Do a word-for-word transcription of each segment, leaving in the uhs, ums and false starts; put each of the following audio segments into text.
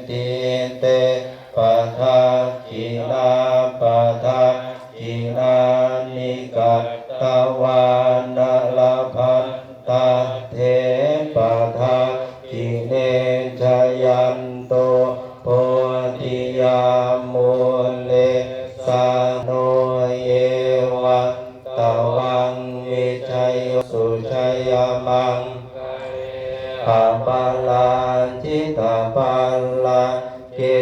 Te padakkhiṇā padakkhiṇāni katvāna labhantatthe padakkhiṇe. Jayanto bodhiyā mūle sakyānaṃ evaṃ tvaṃ vijayo sujayamaṅgale aparājitapallaṅke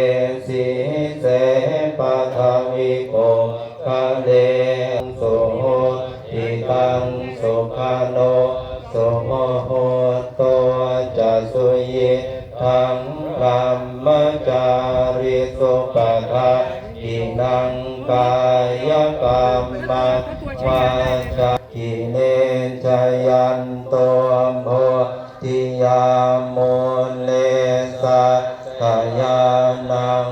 sīse paṭhavipokkhare suhuṭṭhitaṃ sukhaṇo sumuhutto ca suyiṭṭhaṃ brahmacārisu padakkhiṇaṃ kāyakammaṃ vācā kkhiṇe. Jayanto bodhiyā mūle sakyānaṃ